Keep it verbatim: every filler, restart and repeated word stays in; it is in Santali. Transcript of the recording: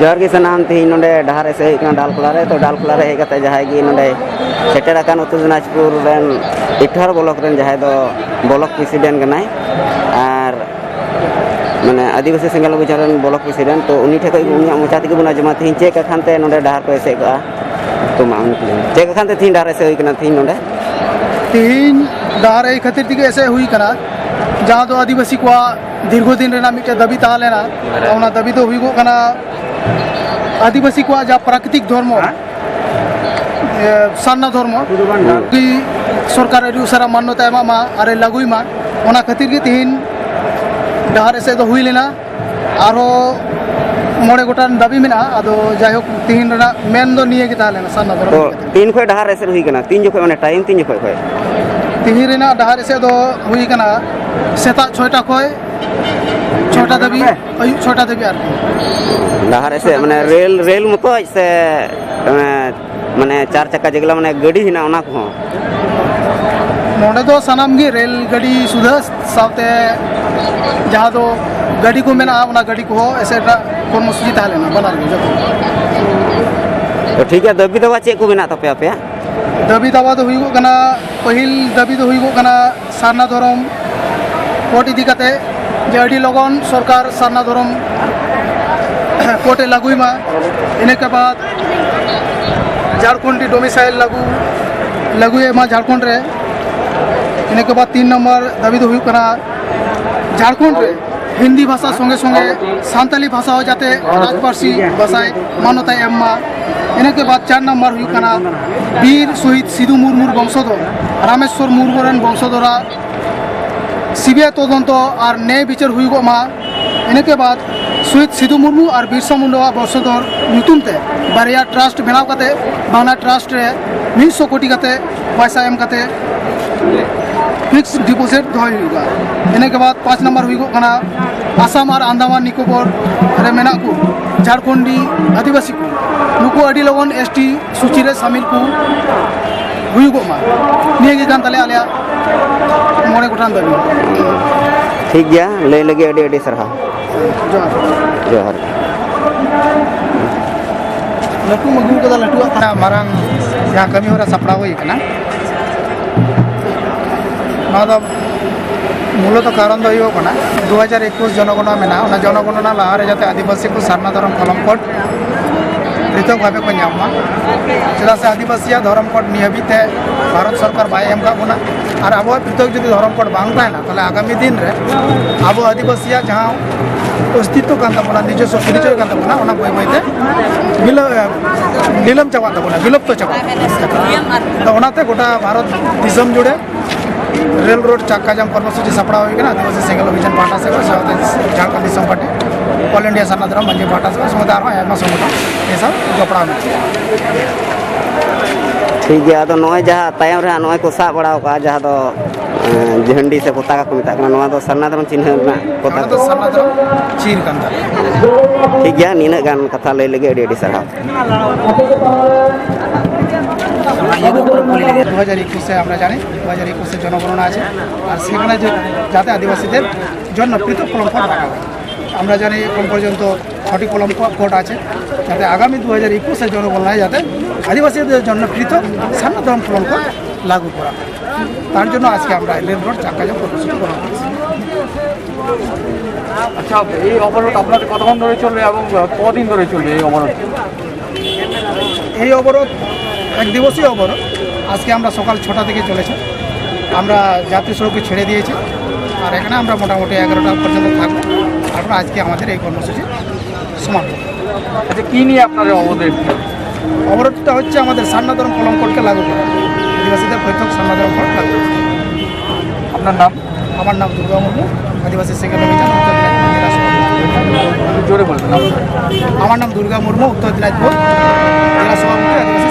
ᱡᱚᱦᱟᱨ ᱜᱮ ᱥᱟᱱᱟᱢ᱾ ᱛᱮᱦᱮᱧ ᱱᱚᱰᱮ ᱰᱟᱦᱟᱨ ᱮᱥᱮᱫ ᱦᱩᱭᱩᱜ ᱠᱟᱱᱟ ᱰᱟᱞᱠᱷᱚᱞᱟ ᱨᱮ᱾ ᱛᱚ ᱰᱟᱞᱠᱷᱚᱞᱟ ᱨᱮ ᱦᱮᱡ ᱠᱟᱛᱮ ᱡᱟᱦᱟᱸᱭ ᱜᱮ ᱱᱚᱰᱮ ᱥᱮᱴᱮᱨ ᱟᱠᱟᱱ ᱩᱛᱛᱚᱨ ᱫᱤᱱᱟᱡᱽᱯᱩᱨ ᱨᱮᱱ ᱤᱴᱷᱟᱹᱲ ᱵᱞᱚᱠ ᱨᱮᱱ ᱡᱟᱦᱟᱸᱭ ᱫᱚ ᱵᱞᱚᱠ ᱯᱨᱮᱥᱤᱰᱮᱱᱴ ᱠᱟᱱᱟᱭ, ᱟᱨ ᱢᱟᱱᱮ ᱟᱹᱫᱤᱵᱟᱹᱥᱤ ᱥᱮᱸᱜᱮᱞ ᱚᱵᱷᱤᱡᱟᱱ ᱨᱮᱱ ᱵᱞᱚᱠ ᱯᱨᱮᱥᱤᱰᱮᱱᱴ, ᱛᱚ ᱩᱱᱤ ᱴᱷᱮᱱ ᱠᱷᱚᱱ ᱩᱱᱤᱭᱟᱜ ᱢᱚᱪᱟ ᱛᱮᱜᱮ ᱵᱚᱱ ᱟᱸᱡᱚᱢᱟ ᱛᱮᱦᱮᱧ ᱪᱮᱫ ᱠᱟᱠᱷᱟᱱ ᱛᱮ ᱱᱚᱰᱮ ᱰᱟᱦᱟᱨ ᱠᱚ ᱮᱥᱮᱫ ᱠᱟᱜᱼᱟ᱾ ᱛᱚ ᱢᱟ ᱟᱢ ᱠᱩᱞᱤ ᱢᱮ᱾ ᱪᱮᱫ ᱠᱟᱠᱷᱟᱱ ᱛᱮ ᱛᱮᱦᱮᱧ ᱰᱟᱦᱟᱨ ᱮᱥᱮᱫ ᱦᱩᱭ ᱠᱟᱱᱟ ᱛᱮᱦᱮᱧ ᱱᱚᱰᱮ? ᱛᱮᱦᱮᱧ ᱰᱟᱦᱟᱨ ᱮᱭ ᱠᱷᱟᱹᱛᱤᱨ ᱛᱮᱜᱮ ᱮᱥᱮᱫ ᱦᱩᱭ ᱠᱟᱱᱟ, ᱡᱟᱦᱟᱸ ᱫᱚ ᱟᱹᱫᱤᱵᱟᱹᱥᱤ ᱠᱚᱣᱟᱜ ᱫᱤᱨᱜᱷᱚ ᱫᱤᱱ ᱨᱮᱱᱟᱜ ᱢᱤᱫᱴᱮᱱ ᱫᱟᱹᱵᱤ ᱛᱟᱦᱮᱸ ᱞᱮᱱᱟ᱾ ᱚᱱᱟ ᱫᱟᱹᱵᱤ ᱫᱚ ᱦᱩᱭᱩᱜᱚᱜ ᱠᱟᱱᱟ ᱟᱹᱫᱤᱵᱟᱹᱥᱤ ᱠᱚᱣᱟᱜ ᱡᱟ ᱯᱨᱟᱠᱨᱤᱛᱤᱠ ᱫᱷᱚᱨᱢᱚ, ᱮ, ᱥᱟᱨᱱᱟ ᱫᱷᱚᱨᱢᱚ, ᱠᱤ ᱥᱚᱨᱠᱟᱨ ᱟᱹᱰᱤ ᱩᱥᱟᱹᱨᱟ ᱢᱟᱱᱱᱚᱛᱟ ᱮᱢᱟᱜ ᱢᱟ ᱟᱨ ᱮ ᱞᱟᱹᱜᱩᱭ ᱢᱟ, ᱚᱱᱟ ᱠᱷᱟᱹᱛᱤᱨ ᱜᱮ ᱛᱮᱦᱮᱧ ᱰᱟᱦᱟᱨ ᱮᱥᱮᱫ ᱫᱚ ᱦᱩᱭ ᱞᱮᱱᱟ᱾ ᱟᱨᱦᱚᱸ ᱢᱚᱬᱮ ᱜᱚᱴᱟᱝ ᱫᱟᱹᱵᱤ ᱢᱮᱱᱟᱜᱼᱟ᱾ ᱟᱫᱚ ᱡᱟᱭᱦᱳᱠ, ᱛᱮᱦᱮᱧ ᱨᱮᱱᱟᱜ ᱢᱮᱱ ᱫᱚ ᱱᱤᱭᱟᱹ ᱜᱮ ᱛᱟᱦᱮᱸ ᱞᱮᱱᱟ ᱥᱟᱨᱱᱟ ᱫᱷᱚᱨᱚᱢ ᱛᱚ ᱤᱫᱤ ᱠᱟᱛᱮ᱾ ᱛᱤᱱ ᱠᱷᱚᱱ ᱰᱟᱦᱟᱨ ᱮᱥᱮᱫ ᱦᱩᱭ ᱠᱟᱱᱟ? ᱛᱤᱱ ᱡᱚᱠᱷᱚᱡ, ᱢᱟᱱᱮ ᱴᱟᱭᱤᱢ ᱛᱤᱱ ᱡᱚᱠᱷᱚᱡ ᱠᱷᱚᱡ? ᱛᱮᱦᱮᱧ ᱨᱮᱱᱟᱜ ᱰᱟᱦᱟᱨ ᱮᱥᱮᱫ ᱫᱚ ᱦᱩᱭ ᱠᱟᱱᱟ ᱥᱮᱛᱟᱜ ᱪᱷᱚᱭᱴᱟ ᱠᱷᱚᱱ ᱪᱷᱚᱭᱴᱟ ᱫᱷᱟᱹᱵᱤᱡ, ᱟᱹᱭᱩᱵ ᱪᱷᱚᱭᱴᱟ ᱫᱷᱟᱹᱵᱤᱡ ᱟᱨᱠᱤ᱾ ᱰᱟᱦᱟᱨ ᱮᱥᱮᱫ ᱢᱟᱱᱮ ᱨᱮᱞ, ᱨᱮᱞ ᱢᱚᱛᱚᱡ ᱥᱮ, ᱢᱟᱱᱮ, ᱢᱟᱱᱮ ᱪᱟᱨ ᱪᱟᱠᱟ ᱡᱮᱜᱩᱞᱟ ᱢᱟᱱᱮ ᱜᱟᱹᱰᱤ ᱦᱮᱱᱟᱜ ᱚᱱᱟ ᱠᱚᱦᱚᱸ? ᱱᱚᱰᱮ ᱫᱚ ᱥᱟᱱᱟᱢ ᱜᱮ, ᱨᱮᱞ ᱜᱟᱹᱰᱤ ᱥᱩᱫᱷᱟᱹ ᱥᱟᱶᱛᱮ ᱡᱟᱦᱟᱸ ᱫᱚ ᱜᱟᱹᱰᱤ ᱠᱚ ᱢᱮᱱᱟᱜᱼᱟ, ᱚᱱᱟ ᱜᱟᱹᱰᱤ ᱠᱚᱦᱚᱸ ᱮᱥᱮᱫ ᱨᱮᱱᱟᱜ ᱠᱚᱨᱢᱚᱥᱩᱪᱤ ᱛᱟᱦᱮᱸ ᱞᱮᱱᱟ, ᱵᱟᱱᱟᱨ ᱜᱮ ᱡᱚᱛᱚ᱾ ᱛᱚ ᱴᱷᱤᱠ ᱜᱮᱭᱟ, ᱫᱟᱹᱵᱤ ᱫᱟᱵᱟ ᱪᱮᱫ ᱠᱚ ᱢᱮᱱᱟᱜ ᱛᱟᱯᱮᱭᱟ ᱟᱯᱮᱭᱟᱜ? ᱫᱟᱹᱵᱤ ᱫᱟᱵᱟ ᱫᱚ ᱦᱩᱭᱩᱜᱚᱜ ᱠᱟᱱᱟ, ᱯᱟᱹᱦᱤᱞ ᱫᱟᱹᱵᱤ ᱫᱚ ᱦᱩᱭᱩᱜᱚᱜ ᱠᱟᱱᱟ ᱥᱟᱨᱱᱟ ᱫᱷᱚᱨᱚᱢ ᱠᱳᱰ ᱤᱫᱤ ᱠᱟᱛᱮ, ᱡᱮ ᱟᱹᱰᱤ ᱞᱚᱜᱚᱱ ᱥᱚᱨᱠᱟᱨ ᱥᱟᱨᱱᱟ ᱫᱷᱚᱨᱚᱢ ᱠᱳᱰ ᱮ ᱞᱟᱹᱜᱩᱭ ᱢᱟ᱾ ᱤᱱᱟᱹ ᱠᱮ ᱵᱟᱫ ᱡᱷᱟᱲᱠᱷᱚᱸᱰᱤ ᱰᱳᱢᱤᱥᱟᱭᱤᱞ ᱞᱟᱹᱜᱩ, ᱞᱟᱹᱜᱩᱭ ᱢᱟ ᱡᱷᱟᱲᱠᱷᱚᱸᱰ ᱨᱮ᱾ ᱤᱱᱟᱹ ᱠᱮ ᱵᱟᱫ ᱛᱤᱱ ᱱᱚᱢᱵᱚᱨ ᱫᱟᱹᱵᱤ ᱫᱚ ᱦᱩᱭᱩᱜ ᱠᱟᱱᱟ, ᱡᱷᱟᱲᱠᱷᱚᱸᱰ ᱨᱮ ᱦᱤᱱᱫᱤ ᱵᱷᱟᱥᱟ ᱥᱚᱸᱜᱮ ᱥᱚᱸᱜᱮ ᱥᱟᱱᱛᱟᱞᱤ ᱵᱷᱟᱥᱟ ᱦᱚᱸ ᱡᱟᱛᱮ ᱨᱟᱡᱽᱯᱟᱹᱨᱥᱤ ᱵᱷᱟᱥᱟᱭ ᱢᱟᱱᱚᱛᱟᱭ ᱮᱢ ᱢᱟ᱾ ᱤᱱᱟᱹ ᱠᱮ ᱵᱟᱫ ᱪᱟᱨ ᱱᱟᱢᱵᱟᱨ ᱦᱩᱭᱩᱜ ᱠᱟᱱᱟ, ᱵᱤᱨ ᱥᱚᱦᱤᱫ ᱥᱤᱫᱩ ᱢᱩᱨᱢᱩ ᱵᱚᱝᱥᱚᱫᱷᱚᱨ ᱨᱟᱢᱮᱥᱣᱚᱨ ᱢᱩᱨᱢᱩ ᱨᱮᱱ ᱵᱚᱝᱥᱚᱫᱷᱚᱨᱟᱜ ᱥᱤᱵᱤᱟᱭ ᱛᱚᱫᱚᱱᱛᱚ ᱟᱨ ᱱᱮᱭ ᱵᱤᱪᱟᱹᱨ ᱦᱩᱭᱩᱜᱚᱜ ᱢᱟ᱾ ᱤᱱᱟᱹ ᱠᱮ ᱵᱟᱫ ᱥᱚᱦᱤᱫ ᱥᱤᱫᱩ ᱢᱩᱨᱢᱩ ᱟᱨ ᱵᱤᱨᱥᱟ ᱢᱩᱱᱰᱟᱣᱟᱜ ᱵᱚᱝᱥᱚᱫᱷᱚᱨ ᱧᱩᱛᱩᱢ ᱛᱮ ᱵᱟᱨᱭᱟ ᱴᱨᱟᱥᱴ ᱵᱮᱱᱟᱣ ᱠᱟᱛᱮ, ᱵᱟᱝᱞᱟ ᱴᱨᱟᱥᱴ ᱨᱮ ᱢᱤᱫ ᱥᱚ ᱠᱳᱴᱤ ᱠᱟᱛᱮ ᱯᱚᱭᱥᱟ ᱮᱢ ᱠᱟᱛᱮ ᱯᱷᱤᱠᱥ ᱰᱤᱯᱚᱡᱤᱴ ᱫᱚᱦᱚᱭ ᱦᱩᱭᱩᱜᱼᱟ᱾ ᱤᱱᱟᱹ ᱠᱮ ᱵᱟᱫ ᱯᱟᱸᱪ ᱱᱟᱢᱵᱟᱨ ᱦᱩᱭᱩᱜᱚᱜ ᱠᱟᱱᱟ, ᱟᱥᱟᱢ ᱟᱨ ᱟᱱᱫᱟᱢᱟᱱ ᱱᱤᱠᱳᱵᱚᱨ ᱨᱮ ᱢᱮᱱᱟᱜ ᱠᱚ ᱡᱷᱟᱲᱠᱷᱚᱸᱰᱤ ᱟᱹᱫᱤᱵᱟᱹᱥᱤ ᱠᱚ, ᱱᱩᱠᱩ ᱟᱹᱰᱤ ᱞᱚᱜᱚᱱ ᱮᱥ ᱴᱤ ᱥᱩᱪᱤ ᱨᱮ ᱥᱟᱢᱤᱞ ᱠᱚ ᱦᱩᱭᱩᱜᱚᱜ ᱢᱟ᱾ ᱱᱤᱭᱟᱹ ᱜᱮ ᱠᱟᱱ ᱛᱟᱞᱮᱭᱟ ᱟᱞᱮᱭᱟᱜ ᱢᱚᱬᱮ ᱜᱚᱴᱟᱝ ᱫᱟᱹᱵᱤ᱾ ᱴᱷᱤᱠ ᱜᱮᱭᱟ, ᱞᱟᱹᱭ ᱞᱟᱹᱜᱤᱫ ᱟᱹᱰᱤ ᱟᱹᱰᱤ ᱥᱟᱨᱦᱟᱣ᱾ ᱡᱚᱦᱟᱨ᱾ ᱡᱚᱦᱟᱨ᱾ ᱞᱟᱹᱴᱩᱢ ᱟᱹᱜᱩ ᱠᱟᱫᱟ, ᱞᱟᱹᱴᱩᱣᱟᱜ ᱠᱟᱱᱟ, ᱢᱟᱨᱟᱝ ᱡᱟᱦᱟᱸ ᱠᱟᱹᱢᱤ ᱦᱚᱨᱟ ᱥᱟᱯᱲᱟᱣ ᱦᱩᱭ ᱠᱟᱱᱟ, ᱱᱚᱣᱟ ᱫᱚ ᱢᱩᱞᱚᱛᱚ ᱠᱟᱨᱚᱱ ᱫᱚ ᱦᱩᱭᱩᱜ ᱠᱟᱱᱟ, ᱫᱩ ᱦᱟᱡᱟᱨ ᱮᱠᱩᱥ ᱡᱚᱱᱚᱜᱚᱱᱚᱱᱟ ᱢᱮᱱᱟᱜᱼᱟ, ᱚᱱᱟ ᱡᱚᱱᱚᱜᱚᱱᱚᱱᱟ ᱞᱟᱦᱟᱨᱮ ᱡᱟᱛᱮ ᱟᱹᱫᱤᱵᱟᱹᱥᱤ ᱠᱚ ᱥᱟᱨᱱᱟ ᱫᱷᱚᱨᱚᱢ ᱠᱚᱞᱚᱢ ᱠᱳᱰ ᱯᱨᱤᱛᱷᱚᱠ ᱵᱷᱟᱵᱮ ᱠᱚ ᱧᱟᱢ ᱢᱟ᱾ ᱪᱮᱫᱟᱜ ᱥᱮ ᱟᱹᱫᱤᱵᱟᱹᱥᱤᱭᱟᱜ ᱫᱷᱚᱨᱚᱢ ᱠᱳᱰ ᱱᱤᱭᱟᱹ ᱦᱟᱹᱵᱤᱡ ᱛᱮ ᱵᱷᱟᱨᱚᱛ ᱥᱚᱨᱠᱟᱨ ᱵᱟᱭ ᱮᱢ ᱠᱟᱜ ᱵᱚᱱᱟ, ᱟᱨ ᱟᱵᱚᱣᱟᱜ ᱯᱨᱤᱛᱷᱚᱠ ᱡᱩᱫᱤ ᱫᱷᱚᱨᱚᱢ ᱠᱳᱰ ᱵᱟᱝ ᱛᱟᱦᱮᱱᱟ, ᱛᱟᱦᱚᱞᱮ ᱟᱜᱟᱢᱤ ᱫᱤᱱ ᱨᱮ ᱟᱵᱚ ᱟᱹᱫᱤᱵᱟᱹᱥᱤᱭᱟᱜ ᱡᱟᱦᱟᱸ ᱚᱥᱛᱤᱛᱛᱚ ᱠᱟᱱ ᱛᱟᱵᱚᱱᱟ, ᱱᱤᱡᱚᱥᱥᱚ ᱯᱚᱨᱤᱪᱚᱭ ᱠᱟᱱ ᱛᱟᱵᱚᱱᱟ, ᱚᱱᱟ ᱵᱟᱹᱭ ᱵᱟᱹᱭᱛᱮ ᱵᱤᱞᱚ-, ᱱᱤᱞᱟᱹᱢ ᱪᱟᱵᱟᱜ ᱛᱟᱵᱚᱱᱟ, ᱵᱤᱞᱩᱯᱛᱚ ᱪᱟᱵᱟᱜᱼᱟ᱾ ᱟᱫᱚ ᱚᱱᱟᱛᱮ ᱜᱚᱴᱟ ᱵᱷᱟᱨᱚᱛ ᱫᱤᱥᱚᱢ ᱡᱩᱲᱮ ᱨᱮᱞ ᱨᱳᱰ ᱪᱟᱠᱟ ᱡᱟᱢ ᱠᱚᱨᱢᱚᱥᱩᱪᱤ ᱥᱟᱯᱲᱟᱣ ᱦᱩᱭ ᱠᱟᱱᱟ, ᱟᱹᱫᱤᱵᱟᱹᱥᱤ ᱥᱮᱸᱜᱮᱞ ᱚᱵᱷᱤᱡᱟᱱ ᱯᱟᱦᱴᱟ ᱥᱮᱫ ᱠᱷᱚᱱ, ᱥᱟᱶᱛᱮ ᱡᱷᱟᱲᱠᱷᱚᱸᱰ ᱫᱤᱥᱚᱢ ᱯᱟᱨᱴᱤ, ᱚᱞ ᱤᱱᱰᱤᱭᱟ ᱥᱟᱨᱱᱟ ᱫᱷᱚᱨᱚᱢ ᱢᱟᱹᱡᱷᱤ ᱯᱟᱦᱴᱟ ᱥᱮᱫ ᱠᱷᱚᱱ, ᱥᱟᱶᱛᱮ ᱟᱨᱦᱚᱸ ᱟᱭᱢᱟ ᱥᱚᱝᱜᱚᱴᱷᱚᱱ ᱱᱤᱭᱟᱹ ᱥᱟᱶ ᱡᱚᱯᱲᱟᱣ ᱢᱮᱱᱟᱜᱼᱟ᱾ ᱴᱷᱤᱠ ᱜᱮᱭᱟ, ᱟᱫᱚ ᱱᱚᱜᱼᱚᱭ ᱡᱟᱦᱟᱸ ᱛᱟᱭᱚᱢ ᱨᱮ ᱦᱟᱸᱜ ᱱᱚᱜᱼᱚᱭ ᱠᱚ ᱥᱟᱵ ᱵᱟᱲᱟᱣ ᱠᱟᱜᱼᱟ, ᱡᱟᱦᱟᱸ ᱫᱚ, ᱮᱸ, ᱡᱷᱟᱹᱱᱰᱤ ᱥᱮ ᱯᱚᱛᱟᱠᱟ ᱠᱚ ᱢᱮᱛᱟᱜ ᱠᱟᱱᱟ, ᱱᱚᱣᱟ ᱫᱚ ᱥᱟᱨᱱᱟ ᱫᱷᱚᱨᱚᱢ ᱪᱤᱱᱦᱟᱹ ᱨᱮᱱᱟᱜ ᱯᱚᱛᱟᱠᱟ? ᱚᱱᱟ ᱫᱚ ᱥᱟᱨᱱᱟ ᱫᱷᱚᱨᱚᱢ ᱪᱤᱨ ᱠᱟᱱ ᱛᱟᱞᱮᱭᱟ᱾ ᱴᱷᱤᱠ ᱜᱮᱭᱟ, ᱱᱤᱱᱟᱹᱜ ᱜᱟᱱ ᱠᱟᱛᱷᱟ ᱞᱟᱹᱭ ᱞᱟᱹᱜᱤᱫ ᱟᱹᱰᱤ ᱟᱹᱰᱤ ᱥᱟᱨᱦᱟᱣ᱾ ᱫᱩ ᱦᱟᱡᱟᱨ ᱮᱠᱩᱥ ᱥᱮ ᱟᱢᱨᱟ ᱡᱟᱱᱤ, ᱫᱩ ᱦᱟᱡᱟᱨ ᱮᱠᱩᱥ ᱥᱮ ᱡᱚᱱᱚᱜᱚᱬᱱᱟ ᱟᱪᱷᱮ, ᱟᱨ ᱥᱮᱠᱷᱟᱱᱮ ᱡᱟᱛᱮ ᱟᱫᱤᱵᱟᱥᱤ ᱫᱮᱨ ᱡᱚᱱᱱᱚ ᱯᱨᱤᱛᱷᱚᱠ ᱠᱚᱞᱚᱢ ᱠᱳᱰ ᱨᱟᱠᱷᱟ ᱦᱳᱭ। আমরা জানি এখন পর্যন্ত ছটি কলম কো-, কোড আছে, যাতে আগামী দুই হাজার একুশে জনগণনায় যাতে আদিবাসীদের জন্য পৃথক সান্না ধরম কলম কোড লাগু করা হয়। তার জন্য আজকে আমরা রেল রোড চাক্কাজাম কর্মসূচি গ্রহণ করেছি। আচ্ছা, এই অবরোধ আপনাদের কতক্ষণ ধরে চলবে এবং কদিন ধরে চলবে এই অবরোধ? এই অবরোধ এক দিবসই অবরোধ। আজকে আমরা সকাল ছটা থেকে চলেছে, আমরা জাতীয় সড়কে ছেড়ে দিয়েছি। আর এখানে আমরা মোটামুটি এগারোটা পর্যন্ত থাকবো। তারপর আজকে আমাদের এই কর্মসূচি সমাপ্ত। আচ্ছা, কী নিয়ে আপনারা অবরোধ? অবরোধটা হচ্ছে আমাদের সান্না ধরম কলম কোডকে লাগু করা, আদিবাসীদের পৃথক সান্না ধরম কোড লাগু করা। আপনার নাম? আমার নাম দুর্গা মুর্মু, আদিবাসী সেকেন্ড অফিসার, উত্তর দিনাজপুর জেলা সভাপতি। একটু জোরে বলবেন, নাম? আমার নাম দুর্গা মুর্মু, উত্তর দিনাজপুর জেলা সভাপতি, আদিবাসী